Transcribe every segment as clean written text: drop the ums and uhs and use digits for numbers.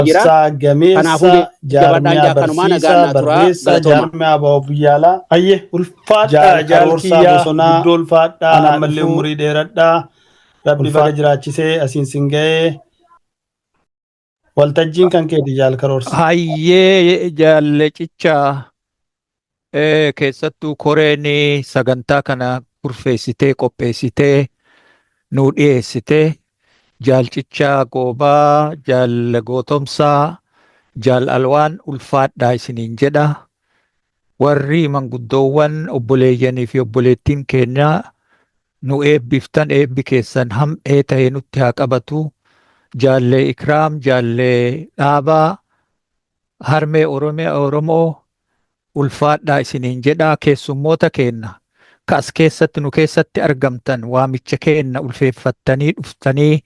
jira. Qabsaa Kanaafuu gameessa jabaadhaan jaarmiyaa jaakanumaa nagaan barsiisaa naa turaa barreessaa galatooma. jaarmiyaa baa'oo biyyaalaa Hayyee ulfaadhaa jaal karoorsaa jaalkiyyaa bosonaa guddoo ulfaadhaa anaa ammallee dhufuu umurii dheeradhaa rabbi baga ulfaadhaa. jiraachisee asiin sin ga'ee waltajjiin kan keeti jaal karoorsa. Hayyee jaallecicha keessattuu koreen sagantaa kana kurfeessitee qopheessitee nuu dhiyeessitee jaalcicha goobaa jaal gootomsaa jaal alwaan ulfaadhaa isiniin jedha. Warri manguddoowwan obboleeyyanii fi obboleettiin keenya nu eebbiftan eebbi keessan ham'ee ta'e nutti haa qabatu. Jaallee Ikraam, jaallee Dhaabaa, harmee Oromiyaa Oromoo ulfaadhaa isiniin jedha. Keessummoota keenna ka as keessatti nu keessatti argamtan waamicha keenna ulfeeffattanii dhuftanii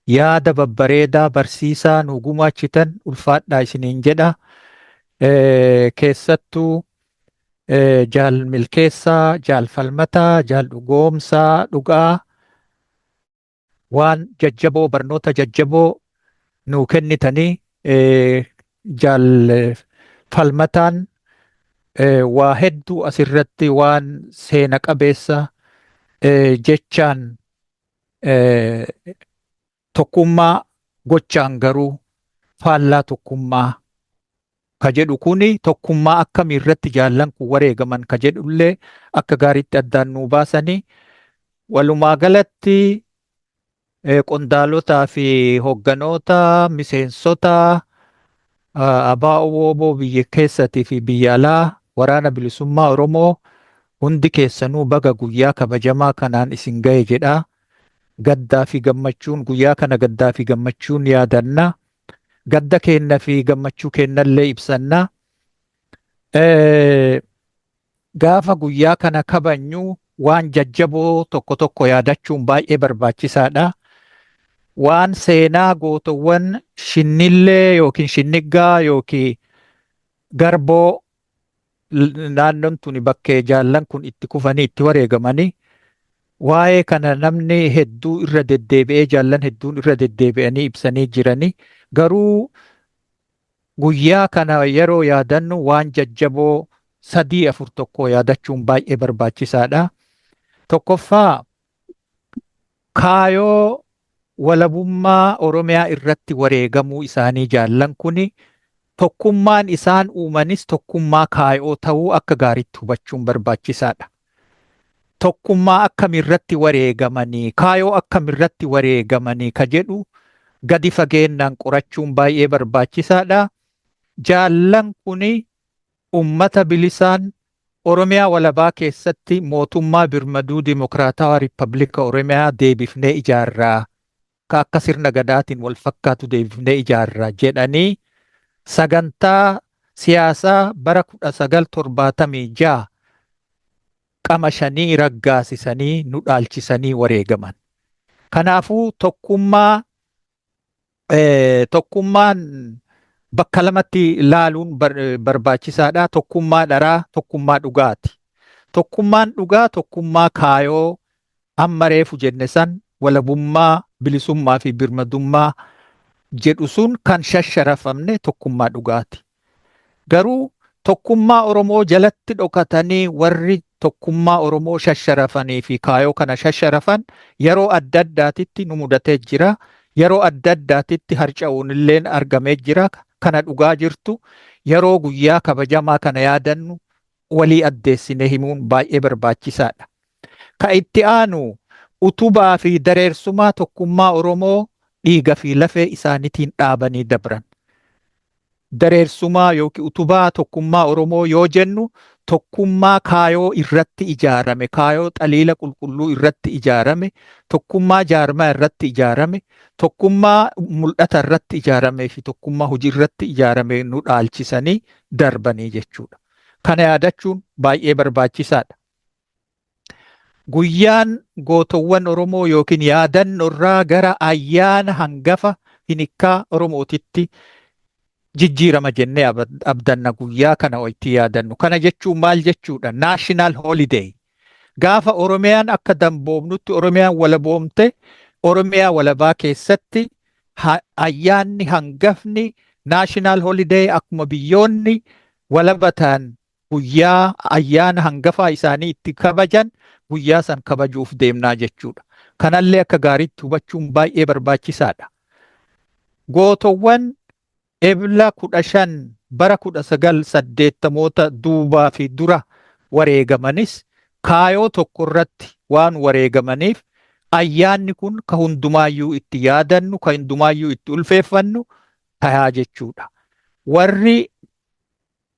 yaada babbareedaa barsiisaa nu gumaachitan ulfaadhaa isiniin jedha. Keessattuu jaal Milkeessaa, jaal Falmataa, jaal Dhugoomsaa, Dhugaa waan jajjaboo barnoota jajjaboo nuu kennitanii jaal Falmataan waa hedduu asirratti waan seena qabeessa jechaan tokkummaa gochaan garuu faallaa tokkummaa ka jedhu kuni tokkummaa akkamii irratti jaallan kun wareegaman ka jedhullee akka gaariitti addaan nuu baasanii walumaa galatti qondaalotaa fi hogganoota miseensota ABO WBO biyya keessatii fi biyya alaa waraana bilisummaa Oromoo hundi keessanuu baga guyyaa kabajamaa kanaan isin ga'e jedha. Gaddaa fi gammachuun guyyaa kana gaddaa fi gammachuun yaadanna. Gadda keenna fi gammachuu keennallee ibsanna. Gaafa guyyaa kana kabajnu waan jajjaboo tokko tokko yaadachuun baay'ee barbaachisaadha. Waan seenaa gootowwan shinnillee yookiin shinniggaa yookiin garboo naannoon tuni bakkee jaallan kun itti kufanii itti wareegamanii waa'ee kana namni hedduu irra deddeebi'ee jaallan hedduun irra deddeebi'anii ibsanii jiranii garuu guyyaa kana yeroo yaadannu waan jajjaboo 3 4 1 yaadachuun baay'ee barbaachisaadha. Tokkoffaa kaayoo walabummaa Oromiyaa irratti wareegamuu isaanii jaallan kuni tokkummaan isaan uumanis tokkummaa kaayoo ta'uu akka gaariitti hubachuun barbaachisaadha. Tokkummaa akkamirratti wareegamanii kaayoo akkamirratti wareegamanii ka jedhu gadi fageennaan qorachuun baay'ee barbaachisaadha. Jaallan kuni ummata bilisaan Oromiyaa walabaa keessatti mootummaa birmaduu dimokiraatawaa Riippablika Oromiyaa deebifnee ijaarraa ka akka sirna gadaatiin wal fakkaatu deebifnee ijaarraa jedhanii sagantaa siyaasaa bara 1976 qama shanii raggaasisanii nu dhaalchisanii wareegaman. Kanaafuu tokkummaa tokkummaan bakka lamatti laaluun barbaachisaadha. Tokkummaa dharaa, tokkummaa dhugaati. Tokkummaan dhugaa tokkummaa kaayoo amma reefu jenne san walabummaa, bilisummaa fi birmadummaa jedhu sun kan shasharafamne tokkummaa dhugaati. Garuu tokkummaa Oromoo jalatti dhokatanii warri tokkummaa Oromoo shasharafanii fi kaayoo kana shasharafan yeroo adda addaatitti nu mudatee jira. Yeroo adda addaatitti harca'uun illeen argamee jira. Kana dhugaa jirtu yeroo guyyaa kabajamaa kana yaadannu walii addeessinee himuun baay'ee barbaachisaadha. Ka itti aanu utubaa fi dareersumaa tokkummaa Oromoo dhiiga fi lafee isaaniitiin dhaabanii dabran. Dareersumaa yookiin utubaa tokkummaa Oromoo yoo jennu tokkummaa kaayoo irratti ijaarame, kaayoo xaliila qulqulluu irratti ijaarame, tokkummaa jaarmaa irratti ijaarame, tokkummaa mul'ata irratti ijaaramee fi tokkummaa hojii irratti ijaarame nu dhaalchisanii darbanii jechuudha. Kana yaadachuun baay'ee barbaachisaadha. Guyyaan gootowwan Oromoo yookiin yaadanno irraa gara ayyaana hangafa hinikkaa Oromootitti jijjiirama jennee abdanna guyyaa kana itti yaadannu. Kana jechuun maal jechuudha? National holiday. Gaafa Oromiyaan akka damboomnutti Oromiyaan walaboomte Oromiyaa walabaa keessatti Ayyaanni hangafni national holiday, akkuma biyyoonni walaba ta'an guyyaa ayyaana hangafaa isaanii itti kabajan, guyyaa san kabajuuf deemnaa jechuudha. Kanallee akka gaariitti hubachuun baay'ee barbaachisaadha. Gootowwan Ebla 15 bara 1980moota duubaa fi dura wareegamanis kaayoo tokko irratti waan wareegamaniif, ayyaanni kun ka hundumaayyuu itti yaadannu, ka hundumaayyuu itti ulfeeffannu tayaa jechuudha. Warri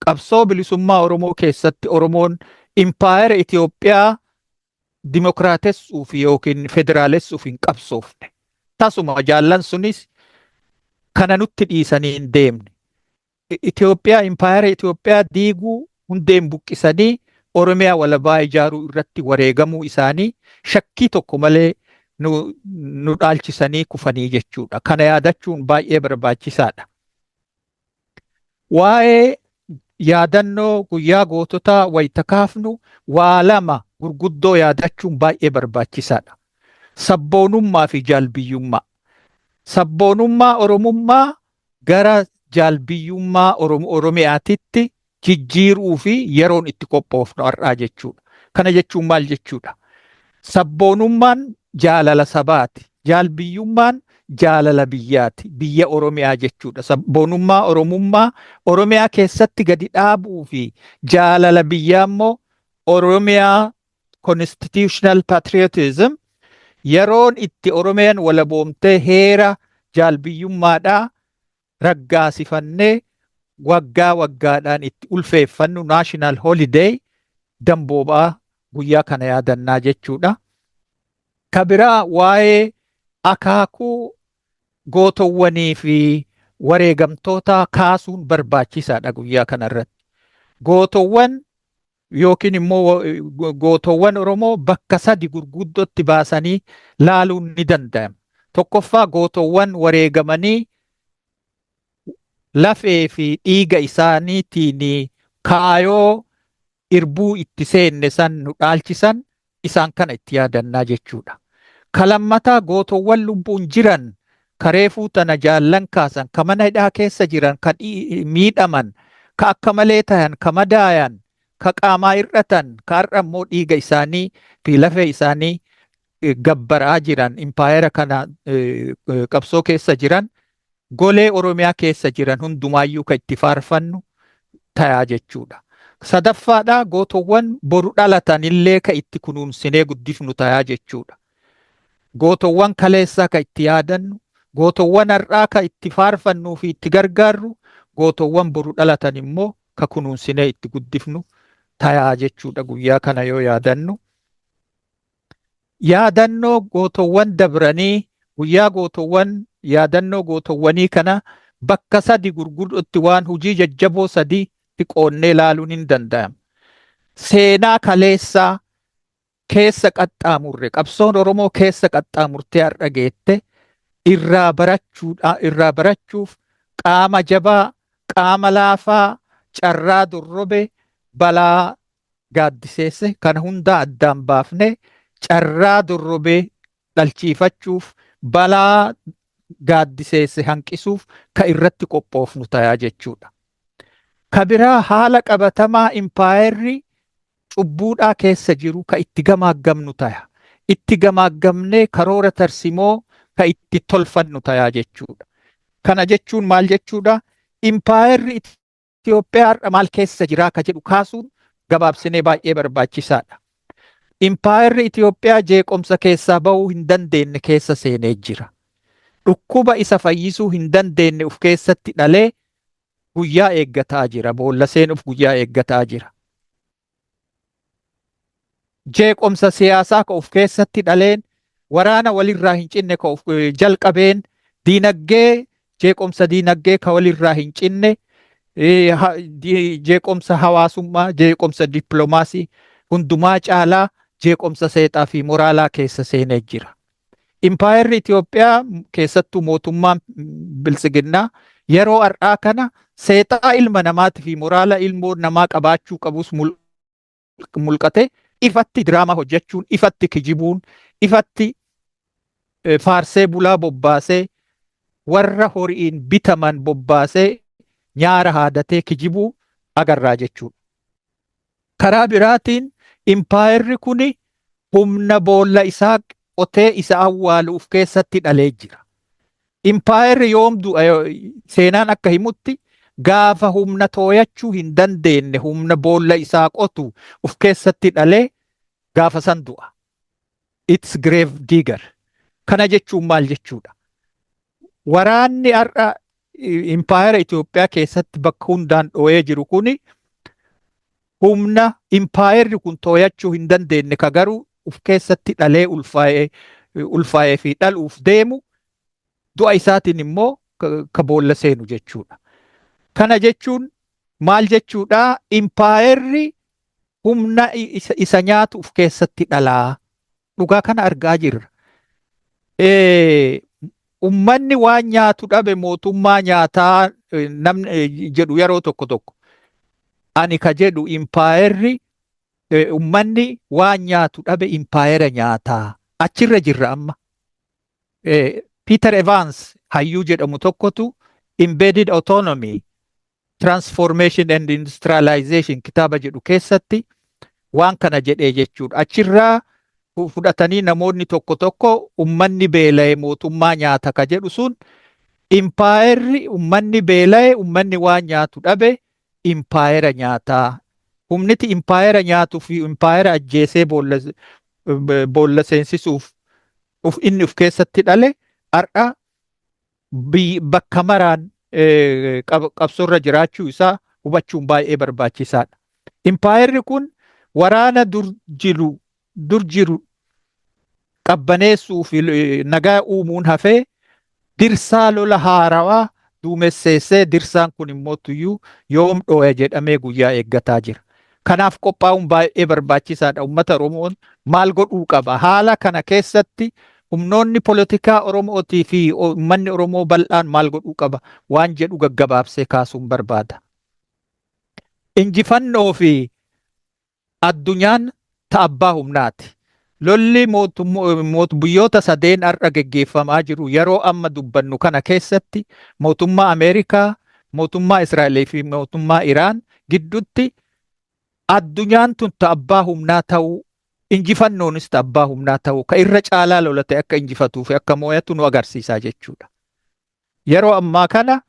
qabsoo bilisummaa Oromoo keessatti Oromoon impaayera Itoophiyaa dimokiraatessuuf yookiin federaalessuuf hin qabsoofne. Tasuma jaallan sunis kana nutti dhiisanii hin deemne. Itoophiyaa, impaayera Itoophiyaa diiguu, hundeen buqqisanii Oromiyaa walabaa ijaaruu irratti wareegamuu isaanii shakkii tokko malee nu dhaalchisanii kufanii jechuudha. Kana yaadachuun baay'ee barbaachisaadha. Waa'ee yaadannoo guyyaa goototaa wayita kaafnu waa lama gurguddoo yaadachuun baay'ee barbaachisaadha. Sabboonummaa fi jaalbiyyummaa. Sabboonummaa Oromummaa gara jaalbiyyummaa Oromiyaatitti jijjiiruu fi yeroon itti qophoofnu har'aa jechuudha. Kana jechuun maal jechuudha? Sabboonummaan jaalala sabaati. Jaalbiyyummaan jaalala biyyaati. Biyya Oromiyaa jechuudha. Sabboonummaa Oromummaa Oromiyaa keessatti gadi dhaabuu fi jaalala biyyaa immoo Oromiyaa constitutional patriotism, yeroon itti Oromiyaan walaboomtee heera jaalbiyyummaadhaa raggaasifannee waggaa waggaadhaan itti ulfeeffannu, national holiday, damboobaa guyyaa kana yaadannaa jechuudha. Ka biraa waa'ee akaakuu gootowwanii fi wareegamtoota kaasuun barbaachisaadha guyyaa kanarratti. Gootowwan yookiin immoo gootowwan Oromoo bakka sadi gurguddootti baasanii laaluun ni danda'ama. Tokkoffaa, gootowwan wareegamanii lafee fi dhiiga isaaniitiin kaayoo irbuu itti seenne san nu dhaalchisan, isaan kana itti yaadannaa jechuudha. Ka lammataa, gootowwan lubbuun jiran, kareefuu tana jaallan kaasan, ka mana hidhaa keessa jiran, ka miidhaman, ka akka malee tahan, ka madaayan, ka qaamaa hir'atan, ka har'a immoo dhiiga isaanii fi lafee isaanii gabbaraa jiran, impaayera kana qabsoo keessa jiran, golee Oromiyaa keessa jiran hundumaayyuu ka itti faarfannu tayaa jechuudha. Sadaffaadha, gootowwan boru dhalatan illee ka itti kunuunsinee guddifnu tayaa jechuudha. Gootowwan kaleessaa ka itti yaadannu, gootowwan har'aa ka itti faarfannuu fi itti gargaarru, gootowwan boru dhalatan immoo ka kunuunsinee itti guddifnu tayaa jechuudha guyyaa kana yoo yaadannu. Yaadannoo gootowwan dabranii, guyyaa gootowwan yaadannoo gootowwanii kana bakka sadi gurguddootti, waan hojii jajjaboo sadiitti qoonnee ilaaluun hin danda'amu. Seenaa kaleessaa keessa qaxxaamurre, qabsoon Oromoo keessa qaxxaamurtee har'a geette irraa barachuudha, irraa barachuuf qaama jabaa, qaama laafaa, carraa dorrobe, balaa gaaddiseesse kana hundaa addaan baafnee carraa dorrobee dhalchiifachuuf, balaa gaaddiseesse hanqisuuf ka irratti qophoofnu tayaa jechuudha. Ka biraa, haala qabatamaa impaayerri cubbuudhaa keessa jiru ka itti gamaaggamnu taya. Itti gamaaggamnee karoora tarsimoo ka itti tolfannu tayaa jechuudha. Kana jechuun maal jechuudha? Impaayerri Itoophiyaa har'a maal keessa jiraa ka jedhu kaasuun gabaabsinee baay'ee barbaachisaadha. Impaayerri Itoophiyaa jeequmsa keessaa bahuu hin dandeenye keessa seenee jira. Dhukkuba isa fayyisuu hin dandeenye of keessatti dhalee guyyaa eeggataa jira. Boolla seenuuf guyyaa eeggataa jira. Jeequmsa siyaasaa ka of keessatti dhaleen, waraana walirraa hin cinne ka of jalqabeen, diinagdee, jeequmsa diinagdee ka walirraa hin cinne, jeequmsa hawaasummaa, jeequmsa dippiloomaasii, hundumaa caalaa jeequmsa seexaa fi moraalaa keessa seenee jira. Impaayerri Itoophiyaa, keessattuu mootummaan biltsiginnaa, yeroo har'aa kana seexaa ilma namaatii fi moraala ilmoo namaa qabaachuu qabus mulqate ifatti diraamaa hojjechuun, ifatti kijibuun, ifatti faarsee bulaa bobbaasee Warra horiin bitaman bobbaasee nyaara haadatee kijibuu agarraa jechuudha. Karaa biraatiin impaayerri kuni humna boolla isaa qotee isa awwaalu of keessatti dhalee jira. Impaayerri yoom du'a? Seenaan akka himutti gaafa humna tooyachuu hin dandeenye, humna boolla isaa qotu of keessatti dhalee gaafa san du'a. It's grave digger. Kana jechuun maal jechuudha? Waraanni har'a impaayera Itoophiyaa keessatti bakka hundaan dhoo'ee jiru kuni humna impaayerri kun tooyachuu hin dandeenye, ka garuu of keessatti dhalee ulfaa'ee fi dhaluuf deemu, du'a isaatiin immoo ka boolla seenu jechuudha. Kana jechuun maal jechuudha? Impaayerri humna isa nyaatu of keessatti dhalaa. Dhugaa kana argaa jirra. Ummanni waan nyaatu dhabe mootummaa nyaataa namni jedhu yeroo tokko tokko. Ani ka jedhu impaayerri, ummanni waan nyaatu dhabe impaayera nyaataa. Achirra jirra amma. Peter Evans hayyuu jedhamu tokkotu Embedded Autonomy, Transformation and Industrialization kitaaba jedhu keessatti waan kana jedhee jechuudha. Achirraa fudhatanii namoonni tokko tokko ummanni beela'e mootummaa nyaata ka jedhu sun, impaayerri, ummanni beela'e, ummanni waan nyaatu dhabe impaayera nyaataa. Humniti impaayera nyaatuu fi impaayera ajjeesee boolla seensisuuf uf inni uf keessatti dhale har'a bakka maraan qabsoorra jiraachuu isaa hubachuun baay'ee barbaachisaadha. Impaayerri kun waraana dur jiru qabbaneessuu fi nagaa uumuun hafee dirsaa lola haarawaa duumesseessee, dirsaan kun immoo tuyyuu yoom dhooya jedhamee guyyaa eeggataa jira. Kanaaf qophaa'uun baay'ee barbaachisaadha. Uummata Oromoon maal godhuu qaba? Haala kana keessatti humnoonni polotikaa Oromootii fi uummanni Oromoo bal'aan maal godhuu qaba waan jedhu gaggabaabsee kaasuun barbaada. Injifannoo fi addunyaan ta abbaa humnaati. Lolli biyyoota sadeen har'a geggeeffamaa jiru yeroo amma dubbannu kana keessatti mootummaa Ameerikaa, mootummaa Israa'elii fi mootummaa Iraan gidduutti, addunyaan tun ta abbaa humnaa ta'uu, injifannoonis ta abbaa humnaa ta'uu, ka irra caalaa lolate akka injifatuu fi akka mo'atu nu agarsiisaa jechuudha. Yeroo ammaa kana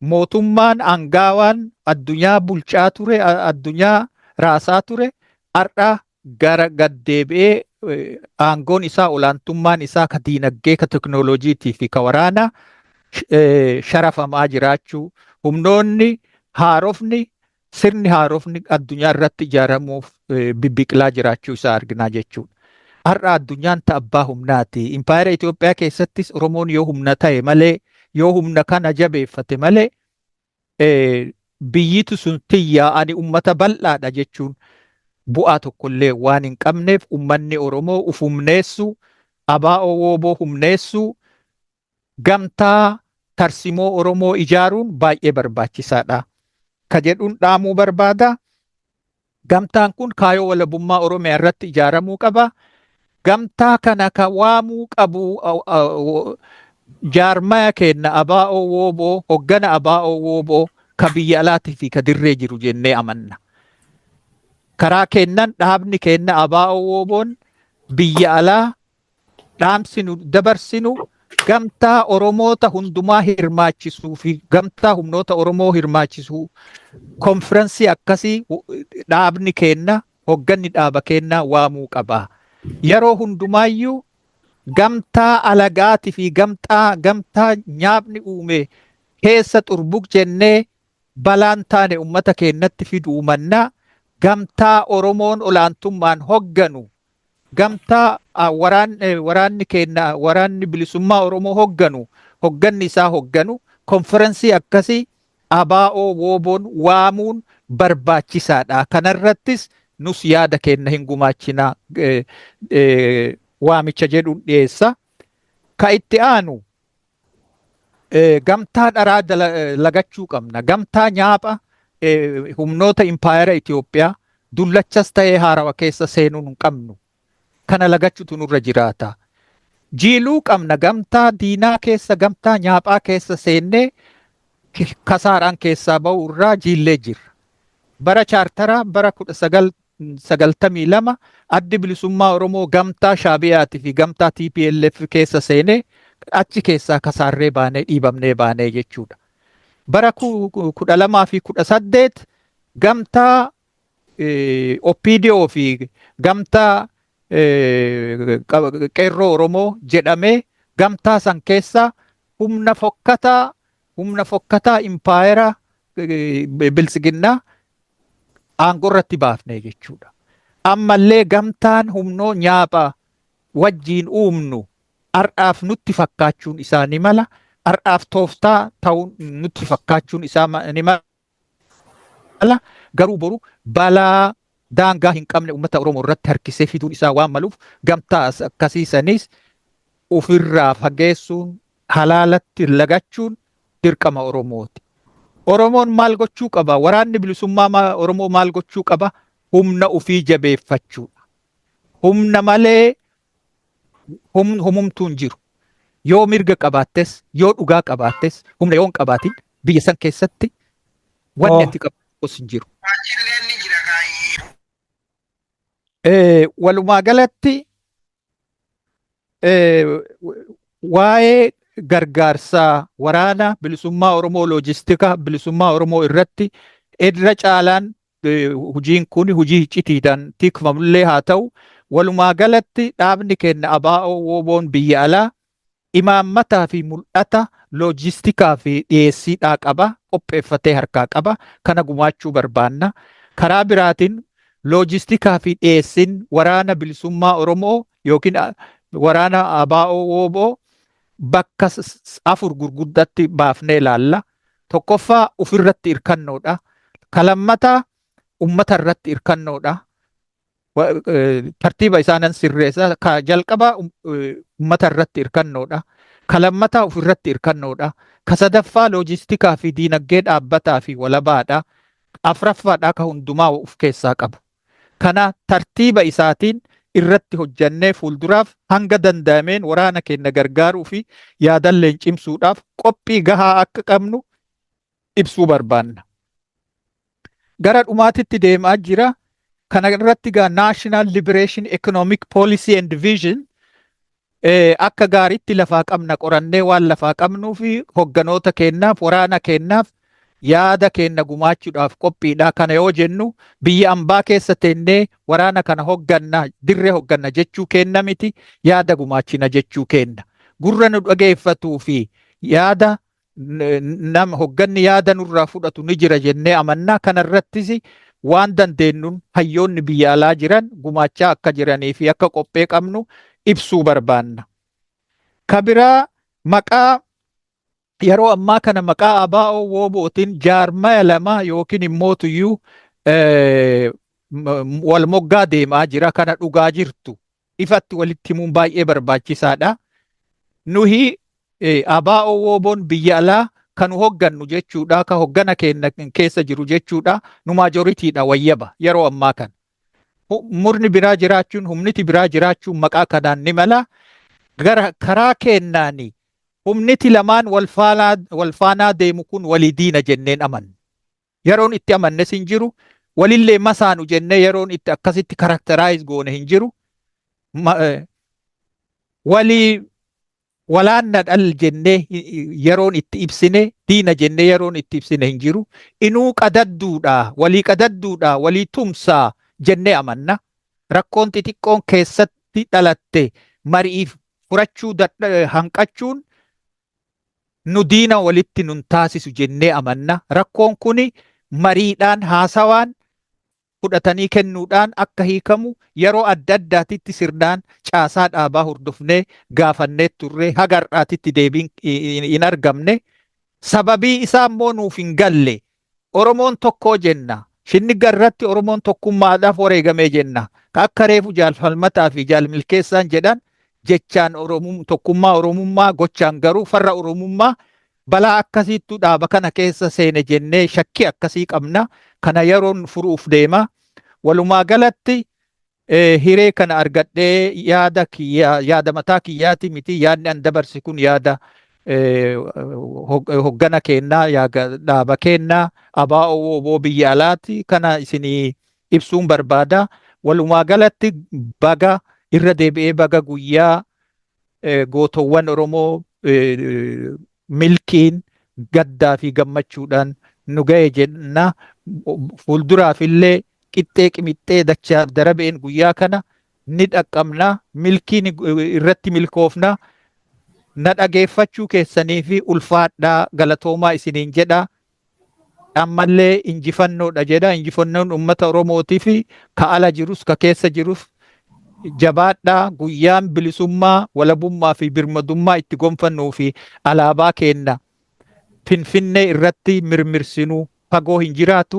mootummaan aangaawaan addunyaa bulchaa ture, addunyaa raasaa ture, har'a gara gaddeebi'ee aangoon isaa, olaantummaan isaa ka diinagdee, ka teknooloojiitii fi ka waraanaa sharafamaa jiraachuu, humnoonni haarofni, sirni haarofni addunyaa irratti ijaaramuuf bibbiqilaa jiraachuu isaa arginaa jechuudha. Har'a addunyaan ta abbaa humnaati. Impaayera Itoophiyaa keessattis Oromoon yoo humna ta'e malee, yoo humna kana jabeeffate malee, biyyitu sun tiyyaa, ani ummata bal'aadha jechuun bu'aa tokkollee waan hin qabneef, ummanni Oromoo uf humneessu, ABO WBO humneessu, gamtaa tarsimoo Oromoo ijaaruun baay'ee barbaachisaadha. Ka jedhuun dhaamuu barbaada. Gamtaan kun kaayoo walabummaa Oromiyaa irratti ijaaramuu qaba. Gamtaa kana ka waamuu qabu jaarmaya kenna ABO WBO, hoggana ABO WBO ka biyya alaatii fi ka dirree jiru jennee amanna. Karaa kennan dhaabni kenna ABO WBOn biyya alaa dhaamsinu dabarsinu, gamtaa Oromoota hundumaa hirmaachisuu fi gamtaa humnoota Oromoo hirmaachisuu, konfiraansii akkasii dhaabni kenna, hogganni dhaaba kennaa waamuu qaba. Yeroo hundumaayyuu gamtaa alagaatii fi gamtaa nyaapni uume keessa xurbuq jennee balaan taane ummata keenyatti fiduu mannaa, gamtaa Oromoon olaantummaan hogganu, gamtaa waraanni keenya, waraanni bilisummaa Oromoo hogganu, hogganni isaa hogganu, konfiraansii akkasii ABO WBOn waamuun barbaachisaadha. Kanarrattis nus yaada kenna hin gumaachinaa waamicha jedhuun dhiyeessa. Ka itti aanu gamtaa dharaa lagachuu qabna. Gamtaa nyaapha humnoota impaayera Itoophiyaa dullachas ta'ee haarawa keessa seenuu hin qabnu. Kana lagachuutu nurra jiraata. Jiiluu qabna gamtaa diinaa keessa, gamtaa nyaaphaa keessa seennee kasaaraan keessaa ba'u irraa jiillee jirra. Bara chaartaraa bara 1992 Addi Bilisummaa Oromoo gamtaa Shaabiyaatii fi gamtaa TPLF keessa seenee achi keessaa kasaarree baanee dhiibamnee baanee jechuudha. Bara 2018 gamtaa OPDO fi gamtaa Qeerroo Oromoo jedhamee gamtaa san keessa humna fokkataa impaayera biltsiginnaa aangoo irratti baafne jechuudha. Ammallee gamtaan humnoo nyaapha wajjiin uumnu har'aaf nutti fakkaachuun isaa ni mala. Har'aaf tooftaa ta'uun nutti fakkaachuun isaa ni mala. Garuu boru balaa daangaa hin qabne uummata Oromoo irratti harkisee fiduun isaa waan maluuf, gamtaa akkasiisanis ofirraa fageessuun, halaalatti lagachuun dirqama Oromooti. Oromoon maal gochuu qaba? Waraanni bilisummaa Oromoo maal gochuu qaba? Humna ofii jabeeffachuudha. Humna malee humumtuun jiru. Yoo mirga qabaattes, yoo dhugaa qabaattes, humna yoo hin qabaatin biyya san keessatti wanni ati qabdu hin jiru. Walumaa galatti waa'ee gargaarsaa waraana bilisummaa Oromoo, loojistika bilisummaa Oromoo irratti irra caalaan hojiin kun hojii iccitiidhaan tikfamullee haa ta'u, walumaa galatti dhaabni keenya ABO WBOn biyya alaa imaammataa fi mul'ata loojistikaa fi dhiyeessiidhaa qaba, qopheeffatee harkaa qaba. Kana gumaachuu barbaanna. Karaa biraatiin loojistikaa fi dhiyeessiin waraana bilisummaa Oromoo yookiin waraana ABO WBO bakka afur gurguddatti baafnee ilaalla. Tokkoffaa, ofirratti hirkannoodha. Ka lammataa, ummata irratti hirkannoodha. Tartiiba isaanan sirreessa. Ka jalqabaa ummata irratti hirkannoodha. Ka lammataa ofirratti hirkannoodha. Ka sadaffaa loojistikaa fi diinagdee dhaabbataa fi walabaadha. Afraffaadha ka hundumaa of keessaa qabu. Kana tartiiba isaatiin irratti hojjannee fuulduraaf hanga danda'ameen waraana keenya gargaaruu fi yaadalleen cimsuudhaaf qophii gahaa akka qabnu ibsuu barbaanna. Gara dhumaatitti deemaa jira. Kana irratti gaa National Liberation Economic Policy and Vision akka gaariitti lafaa qabna. Qorannee waan lafaa qabnuu fi hogganoota keennaaf, waraana keennaaf yaada keenna gumaachuudhaaf qophiidha. Kana yoo jennu biyya ambaa keessa teennee waraana kana hogganna, dirree hogganna jechuu keenna miti, yaada gumaachina jechuu keenna. Gurra nu dhageeffatuu fi yaada nama hogganni yaada nurraa fudhatu ni jira jennee amannaa. Kanarrattis waan dandeenyuun hayyoonni biyya alaa jiran gumaachaa akka jiranii fi akka qophee qabnu ibsuu barbaanna. Kabiraa, maqaa yeroo ammaa kana maqaa ABO WBOtiin jaarmaya lama yookiin immootuyyuu wal moggaa deemaa jira. Kana dhugaa jirtu ifatti walitti himuun baay'ee barbaachisaadha. Nuhi ABO WBOn biyya alaa kan hoggannu jechuudha. Ka hoggana keenya keessa jiru jechuudha. Nu majoritydha, wayyaba yeroo ammaa kana. Murni biraa jiraachuun, humniti biraa jiraachuun maqaa kanaan ni mala. Gara karaa keennaani humniti lamaan wal faanaa deemu kun walii diina jenneen amanna. Yeroon itti amannes hin jiru. Walillee masaanu jennee yeroon itti akkasitti characterize goone hin jiru. Walii walaanna dhal jennee yeroon itti ibsine, diina jennee yeroon itti ibsine hin jiru. Inuu qadadduudha, walii qadadduudha, walii tumsaa jennee amanna. Rakkoon xixiqqoon keessatti dhalatte mari'iif furachuu hanqachuun nu diina walitti nun taasisu jennee amanna. Rakkoon kuni mariidhaan, haasawaan, fudhatanii kennuudhaan akka hiikamu yeroo adda addaatitti sirnaan caasaa dhaabaa hordofnee gaafannee turre, haga har'aatitti deebiin hin argamne. Sababii isaa immoo nuuf hin galle. Oromoon tokkoo jenna. Shinniga irratti Oromoon tokkummaadhaaf wareegamee jenna. Akka reefu jaalfalmataa fi jaalmilkeessaan jedhan, jechaan tokkummaa Oromummaa, gochaan garuu farra Oromummaa, balaa akkasiittu dhaaba kana keessa seene jennee shakkii akkasii qabna. Kana yeroon furuuf deema. Walumaa galatti Hiree kana argadhee yaada kiyyaa, yaada mataa kiyyaati miti, yaadni an dabarse kun yaada hoggana keennaa, yaada dhaaba keennaa ABO WBO biyya alaati. Kana isinii ibsuun barbaada. Walumaa galatti baga irra deebi'ee baga guyyaa gootowwan Oromoo milkiin gaddaa fi gammachuudhaan nu ga'e jenna. Fuulduraaf illee qixxee qimixxee dachaa darabeen guyyaa kana ni dhaqqabna, milkiin irratti milkoofna. Na dhageeffachuu keessanii fi ulfaadhaa, galatoomaa isiniin jedha. Ammallee injifannoodha jedha. Injifannoon uummata Oromootii fi ka ala jirus ka keessa jirus jabaadhaa. Guyyaan bilisummaa, walabummaa fi birmadummaa itti gonfannuu fi alaabaa keenna Finfinnee irratti mirmirsinuu fagoo hin jiraatu.